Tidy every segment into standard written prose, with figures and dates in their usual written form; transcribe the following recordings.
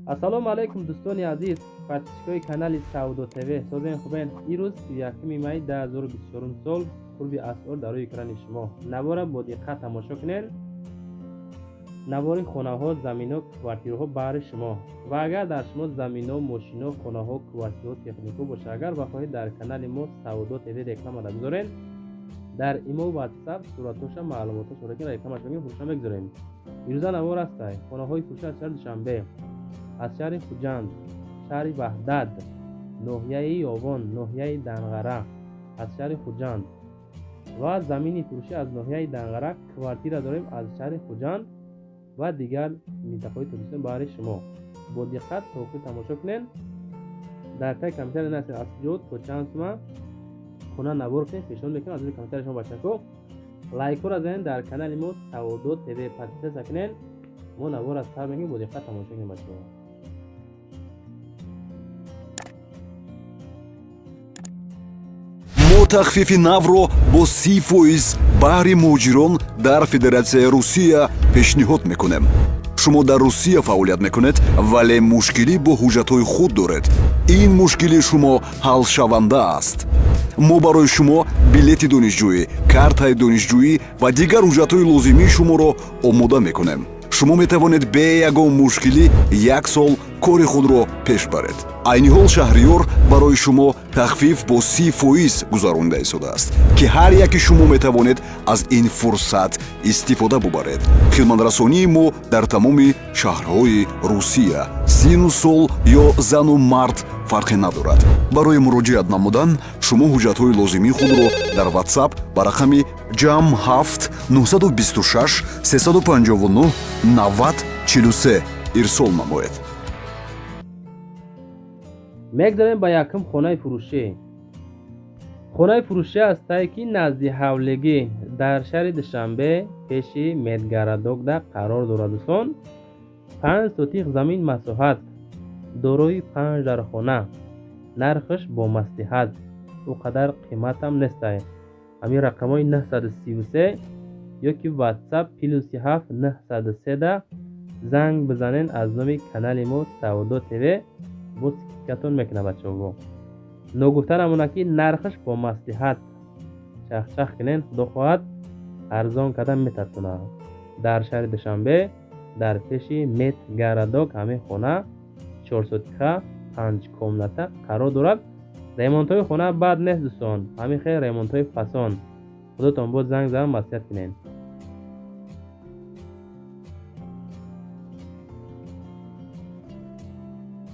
Ассалому алайкум, дӯстони азиз, подписчикои канали Савдо ТВ. Созен, хубен? Ирӯз 31 май 2024 сол, қурби асъор дар рӯи экрани шумо. Навора бо диққат тамошо кунед. Навори хонаҳо, замино, квартираҳо баҳри шумо. Ва агар дар шумо замино, мошино, хонаҳо, квартираҳо, технико боша, агар бахоҳед, дар канали мо Савдо ТВ реклама гузоред, дар имо, WhatsApp суратоша, маълумотошо лекин рекламаш мегӯем, фурӯша мегузорем. Ирӯза навор ҳастай хонаҳои фурӯша аз шаҳри Душанбе, аз шаҳри Хуҷанд, шаҳри Ваҳдат, ноҳияи Ёвон, ноҳияи Данғара, аз шаҳри Хуҷанд ва замини фурӯшӣ аз ноҳияи Данғара, квартира дорем аз шаҳри Хуҷанд ва дигар минтақаҳои Тоҷикистон баҳри шумо. Бо диққат то охир тамошо кунед. Дар таи компютер насед, аз куҷо то чанд сума хона навор кунед, пешниҳод мекунем аз рӯи компютери шумо. Бачако, лайкҳоро занед, дар канали мо Савдо ТВ подписаться кунед. Мо навор аз сар мекунем, бо диққат тамошо кунед, бачаҳо. Мо тахфифи навро бо 30% баҳри муҳоҷирон дар Федератсияи Русия пешниҳод мекунем. Шумо дар Русия фаъолият мекунед, вале мушкилӣ бо ҳуҷҷатҳои худ доред. Ин мушкили шумо ҳалшаванда аст. Мо барои шумо билети донишҷӯӣ, картаи донишҷӯӣ ва дигар ҳуҷҷатҳои лозимии шуморо омода мекунем. Шумо метавонед бе ягон мушкилӣ як сол кори худро пеш баред. Айни ҳол Шаҳриёр барои шумо тахфиф бо 30% гузаронида истодааст, ки ҳар яки шумо метавонед аз ин фурсат истифода бубаред. Хидматрасонии мо дар тамоми шаҳрҳои Русия. Сину сол ё зану мард фарқе надорад. Барои муроҷиат намудан шумо ҳуҷҷатҳои лозимии худро дар WhatsApp ба рақами +7 926 359 90 43 ирсол намоед. Мегзарем ба якум хонаи фурӯшӣ. Хонаи фурӯшӣ ҳастае, ки назди ҳавлигӣ дар шаҳри Душанбе, пеши медгородокда қарор дорад, дӯстон. 5 сотих замин масоҳат, дорои панҷ дархона, нархаш бо маслиҳат, ӯ қадар қиматам нестай. Ҳамин рақамҳои 933 ё ки WhatsApp +7 903 да занг бизанен, аз номи канали мо Савдо ТВ бо скидкатон мекунад, бачаҳо. Ногуфта намонад, ки нархаш бо маслиҳат, чахчах кунен, худо хоҳад, арзон карда метатона. Дар шаҳри Душанбе, дар пеши медгородок ҳамин хона 4 сотиха, панҷ комната қарор дорад. Ремонтҳои хона бад нест, дӯстон, ҳамин хел ремонтҳои фасон. Худотон боз занг зан, маслиҳат кунед.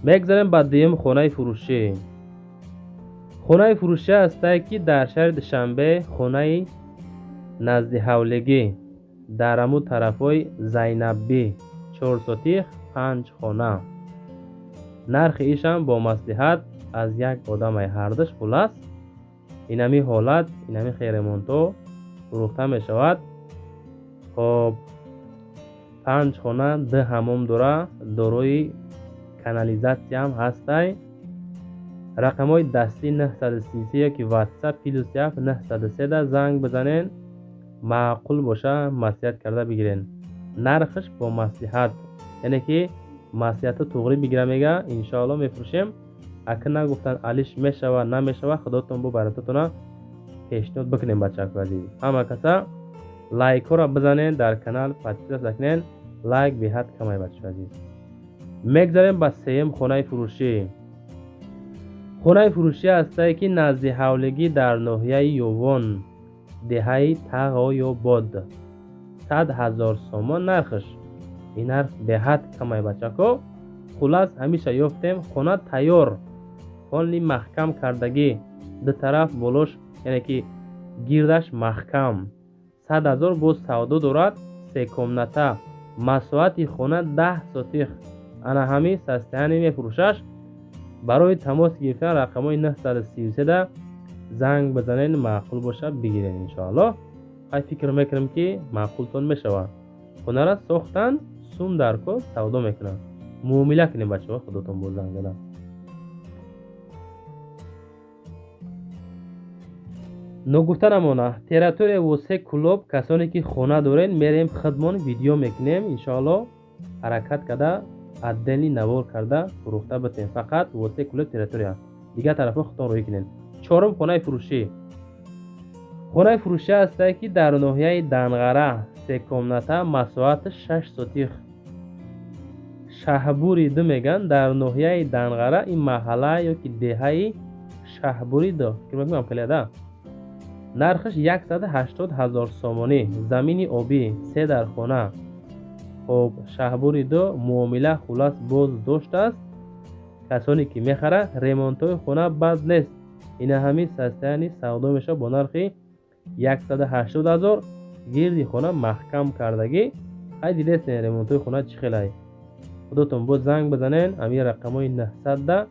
Мегзарем ба дуюм хонаи фурӯшӣ. Хонаи фурӯшӣ ҳастае, ки дар шаҳри Душанбе, хонаи назди ҳавлигӣ, дар ҳамун тарафҳои Зайнаббӣ, 4 сотих, панҷ хона. Нархи ишам бо маслиҳат, аз як одамай ҳардуш. Хулас, инами ҳолат, инами хел ремонтҳо фурӯхта мешавад. Хоб, панҷ хона, ду ҳаммом дора, дорои канализатсияам ҳастай. Рақамҳои дастӣ 933 ёки WhatsApp +7 903 да занг бизанен, маъқул боша, маслиҳат карда бигирен. Нархаш бо маслиҳат, яъне ки маслиҳатро туғрӣ бигира, мега, иншоалло мефурӯшем. Ака нагуфтан, алиш мешава, намешава, худотон бо баратотона пешниҳод бикунем. Бачако азиз, ҳама каса лайкҳоро бизанен, дар канал подписаться кунен, лайк беҳад камай, бачаҳо азиз. Мегзарем ба сеюм хонаи фурӯшӣ. Хонаи фурӯшӣ ҳастае, ки назди ҳавлигӣ, дар ноҳияи Ёвон, деҳаи Тағоёбод, 100 000 сомон нархаш. Ин нарх беҳад камай, бачако. Хулас, ҳамеша ёфтем хона тайёр, полный маҳкам кардагӣ, ду тараф болош, яъне ки гирдаш маҳкам. 100 000 боз савдо дорад. Се комната, масоҳати хона 10 сотих. Ана ҳамин состояние мефурӯшаш. Барои тамос гирифтан рақамҳои 933 да занг бизанед, маъқул бошад, бигиред, иншоаллоҳ. Хай, фикр мекунам, ки маъқултон мешавад. Хонара сохтан, сум дар кор, савдо мекунанд. Муомила кунем, бачаҳо, худотон боз занг задан. Ногуфта намона, территория Восе, Кулоб, касоне ки хона дорен, мерем, худмон видео мекунем, иншоалло. Ҳаракат карда Отдельный навор карда фурӯхта битем. Фақат воситаи Кулоб территория. Дигар тарафҳо худтон роҳӣ кунед. Чорум хонаи фурӯшӣ. Хонаи фурӯшӣ ҳастае, ки дар ноҳияи Данғара, се комната, масоҳаташ 6 сотих. Шаҳбури ду меган, дар ноҳияи Данғара, ин маҳалла ё ки деҳаи Шаҳбури ду. Фикр мекунам хеле да. Нархаш 180 000 сомонӣ, замини обӣ, се дар хона. Хоб, Шаҳбури ду муомила хулас боз доштааст. Касоне ки мехара, ремонтҳои хона бад нест. Ина ҳамин состоянии савдо мешавад бо нархи 180 000. Гирди хона маҳкам кардагӣ. Ҳай дидестен ремонтҳои хона чӣ хелай. Худотон боз занг бизанен, ҳамин рақамҳои 900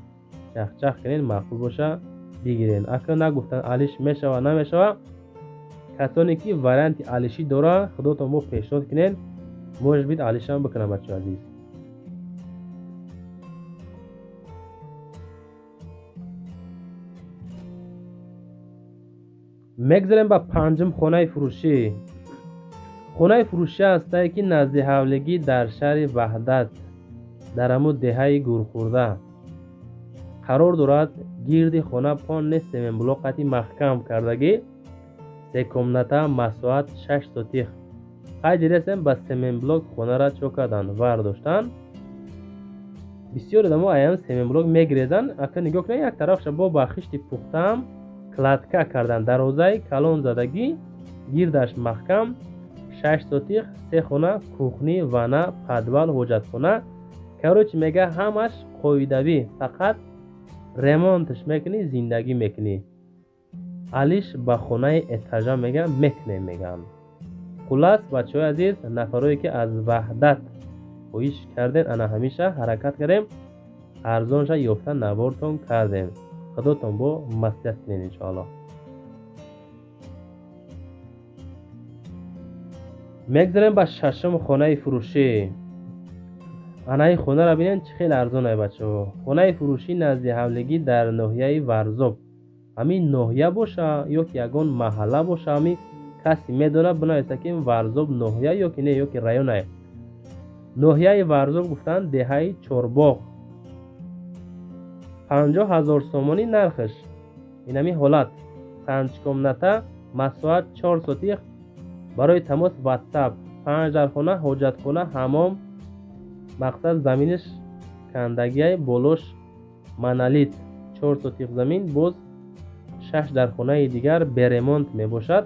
чахчах кунен, маъқул боша бигирен. Ака нагуфтан алиш мешава намешава. Касоне ки варианти алишӣ дора, худотон бо пешниҳод кунен, может быть алишам бикунам, бачаҳо азиз. Мегзарем ба панҷум хонаи фурӯшӣ. Хонаи фурӯшӣ ҳастае, ки назди ҳавлигӣ дар шаҳри Ваҳдат, дар ҳамун деҳаи Гурхӯрда қарор дорад. Гирди хона пон нест, семенблок қати маҳкам кардагӣ, се комната, масоҳат 6 сотих. Ҳай дидестем, ба семенблок хонара чо кардан, вардоштан. Бисёр одамо аям семенблок мегирезанд. Ака нигоҳ кунед, як тарафша бо ба хишти пухтаам кладка кардан, дарвозаи калон задагӣ, гирдаш маҳкам, 6 сотих, се хона, кухни, ванна, подвал, ҳоҷатхона. Короче мега ҳамаш қоидавӣ, фақат ремонтш мекунӣ, зиндагӣ мекунӣ. Алиш ба хонаи этажа мега мекунем меган. Хулас бачаҳои азиз, нафарое ки аз Ваҳдат хоҳиш кардем, ана ҳамеша ҳаракат кардем, арзонша ёфта навортон кардем. Худотон бо маслиҳат кунед иншоаллоҳ. Мегзарем ба шашум хонаи фурӯшӣ. Анаи хонаро бинед, чӣ хеле арзон ай бачаҳо. Хонаи фурӯшӣ назди ҳавлигӣ дар ноҳияи Варзоб. Ҳамин ноҳия боша ё ки ягон маҳалла боша, ҳамин касе медонад бинависа, ки Варзоб ноҳия ё ки не, ё ки район ай. Ноҳияи Варзоб гуфтанд, деҳаи Чорбоғ. 50 000 сомонӣ нархаш. Ин ҳамин ҳолат. 5 комната, масоҳат 4 сотих. Барои тамос WhatsApp. 5 дархона, ҳоҷатхона, ҳамом. Мақсад заминиш кандагиай, болош монолит, 4 сотих замин, боз 6 дархонаи дигар беремонт мебошад.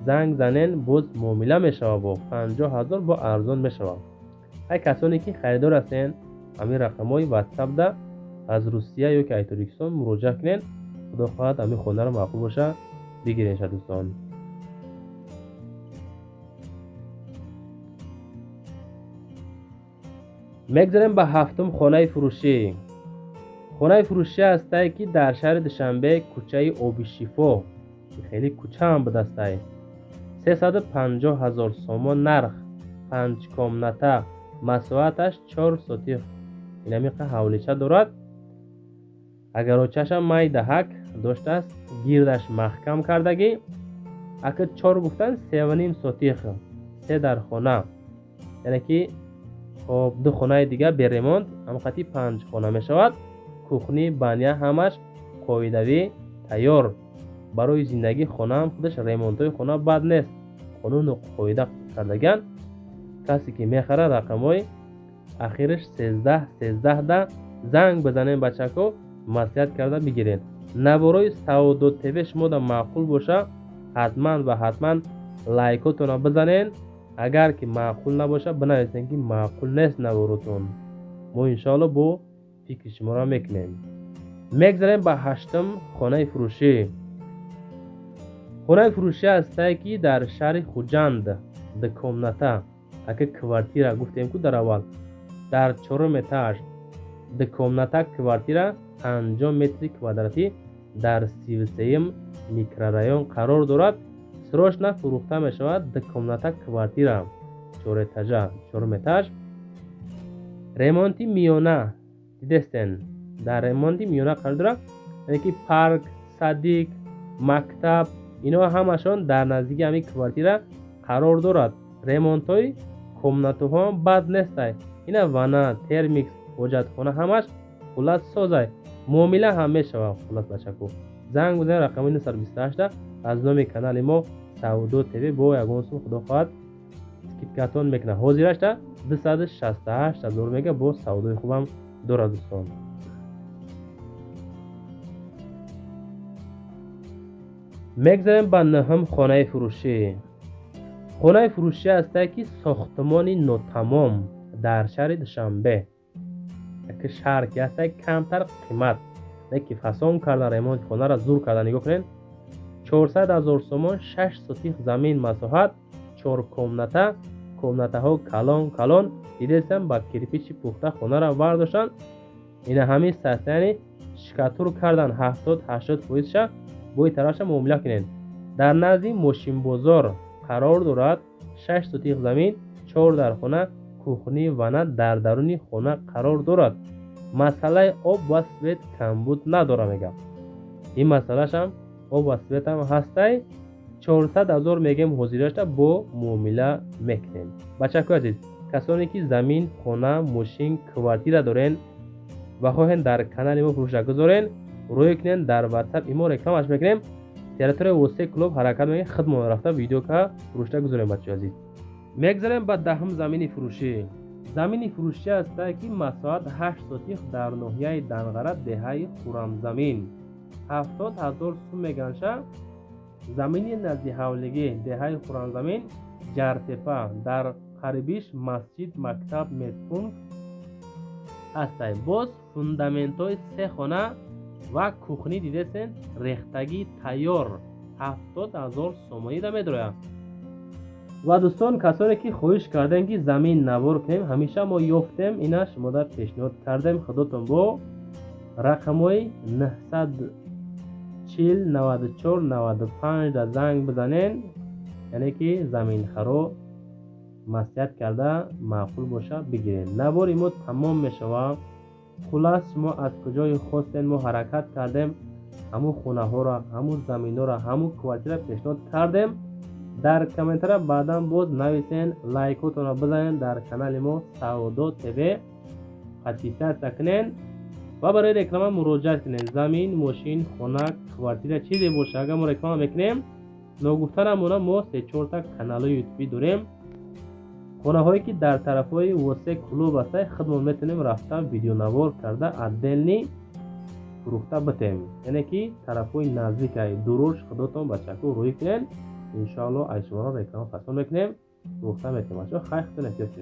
Занг занен, боз муомила мешава, бо 50 000 бо арзон мешава. Ҳай касоне ки харидор ҳастен, ҳамин рақамҳои WhatsApp-да аз Русия ё ки аз Тоҷикистон муроҷиат кунед. Худо хоҳад ҳамин хонаро маъқул боша бигирен ша дӯстон. Мегзарем ба ҳафтум хонаи фурӯшӣ. Хонаи фурӯшӣ ҳастае, ки дар шаҳри Душанбе, кӯчаи Обишифо, ки хеле кӯчаам будастай. 350 000 сомон нарх, 5 комната, масоҳаташ 4 сотих. Ин ҳамин ҳавлича дорад. Агарочаша майдаҳак доштааст, гирдаш маҳкам кардагӣ. Ака 4 гуфтан 3.5 сотих, се дар хона. Яъне ки хоб 2 хонаи дигар беремонт, ҳамқати 5 хона мешавад. Кухни, баня ҳамаш қоидавӣ тайёр. Барои зиндагӣ хонаам худаш ремонтҳои хона бад нест. Қонуну қоида кардаган. Касе ки мехара, рақамҳои ахираш 13 13 да занг бизанен бачако, маслиҳат карда бигирен. Наворои Савдо ТВ шумо да маъқул боша, ҳатман ва ҳатман лайкотонро бизанен. Агар ки маъқул набоша, бинависен ки маъқул нест наворотон. Мо иншоаллоҳ бо фикри шуморо мекунем. Мегзарем ба ҳаштум хонаи фурӯшӣ. Хонаи фурӯшӣ ҳастае, ки дар шаҳри Хуҷанд, ду комната, ака квартира гуфтем ку дар аввал, дар 4 этаж, ду комната квартира, 50 метри квадратӣ дар 33 микрорайон қарор дорад. Срочно фурӯхта мешавад. Ду комната квартира, 4 этажа, 4 этаж. Ремонти миёна дидестен, дар ремонти миёна қарор дорад. Яъне ки парк, садик, мактаб, ино ҳамашон дар наздики ҳамин квартира қарор дорад. Ремонтҳои комнатаҳо бад нестай. Ина ванна, термикс, ҳоҷатхона ҳамаш хуллас созай, муомила ҳам мешавад. Хуллас, бачаку, занг бизанед рақами 928, аз номи канали мо Савдо ТВ бо ягон сум, худо хоҳад, скидкатон мекунад. Ҳозирашта 268 ҳазор мега, бо савдои хубам дорад, дӯстон. Мегзарем ба нӯҳум хонаи фурӯшӣ. Хонаи фурӯшӣ ҳастае, ки сохтмони нотамом дар шаҳри Душанбе, яке шаҳр ки ҳастае, камтар қимат, ки фасон кардан, ремонти хонаро зур кардан. Нигоҳ кунед, 400 ҳазор сомон, 6 сотих замин масоҳат, 4 комната, комнатаҳо калон калон. Дидесам, ба кирпичи пухта хонаро бардоштанд. Ина ҳамин состояни штукатур кардан 70-80 фоизша, бои тарафша муомила кунед. Дар назди мошинбозор қарор дорад, 6 сотих замин, 4 дар хона, кухни, ванна дар даруни хона қарор дорад. Масъалаи об ва свет камбуд надорад, мегам. Ин масъалашам об ва светам ҳастай. 400 ҳазор мегем ҳозирашта, бо муомила мекунем. Бачакои азиз, касоне ки замин, хона, мошин, квартира дорен ва хоҳен дар канали мо фурӯша гузорен, рӯй кунен дар ватсап имо, рекламаш мекунем. Территорияи Восе Клуб ҳаракат мекунем, худмон рафта видео ка фурӯшта гузорем. Бачаи азиз, мегзарем ба даҳум замини фурӯшӣ. Замини фурӯшӣ ҳастае, ки масоҳат 8 сотих, дар ноҳияи Данғара, деҳаи Хурамзамин, 70 ҳазор сум меганша. Замини назди ҳавлигӣ, деҳаи Хурамзамин, Ҷартепа, дар қарибиш масҷид, мактаб, медпункт ҳастай. Боз фундаментҳои се хона ва кухни дидесен, рехтагӣ тайёр, 70 ҳазор сомонида медрояд. Ва дӯстон, касоне ки хоҳиш кардем, ки замин навор кунем, ҳамеша мо ёфтем, ина шумода пешниҳод кардем. Худотон бо рақамҳои 940 94 95 да занг бизанен, яъне ки заминхаро маслиҳат карда, маъқул боша, бигирен. Навори мо тамом мешавад. Хуллас, шумо аз куҷое хостен, мо ҳаракат кардем, ҳамун хонаҳоро, ҳамун заминҳоро, ҳамун квартира пешниҳод кардем. Дар комментария баъдан боз нависен, лайкотонро бизанед, дар канали мо Савдо ТВ подписаться кунен ва барои реклама муроҷиат кунед. Замин, мошин, хона, квартира, чизе боша, агар мо реклама мекунем, ногуфта намона, мо се-чорта каналҳои ютубӣ дорем. Хонаҳое ки дар тарафҳои Восе Клуб ҳастай, худмон метавонем рафта видеонавор карда, отдельный фурӯхта битем, яъне ки тарафҳои наздикай дуруш. Худотон, бачаку, рӯй кунед, иншоалло, ай шуморо реклама фасон мекунем, фурӯхта метем. Бачаҳо, хайр, худтон эҳтиёт кунед.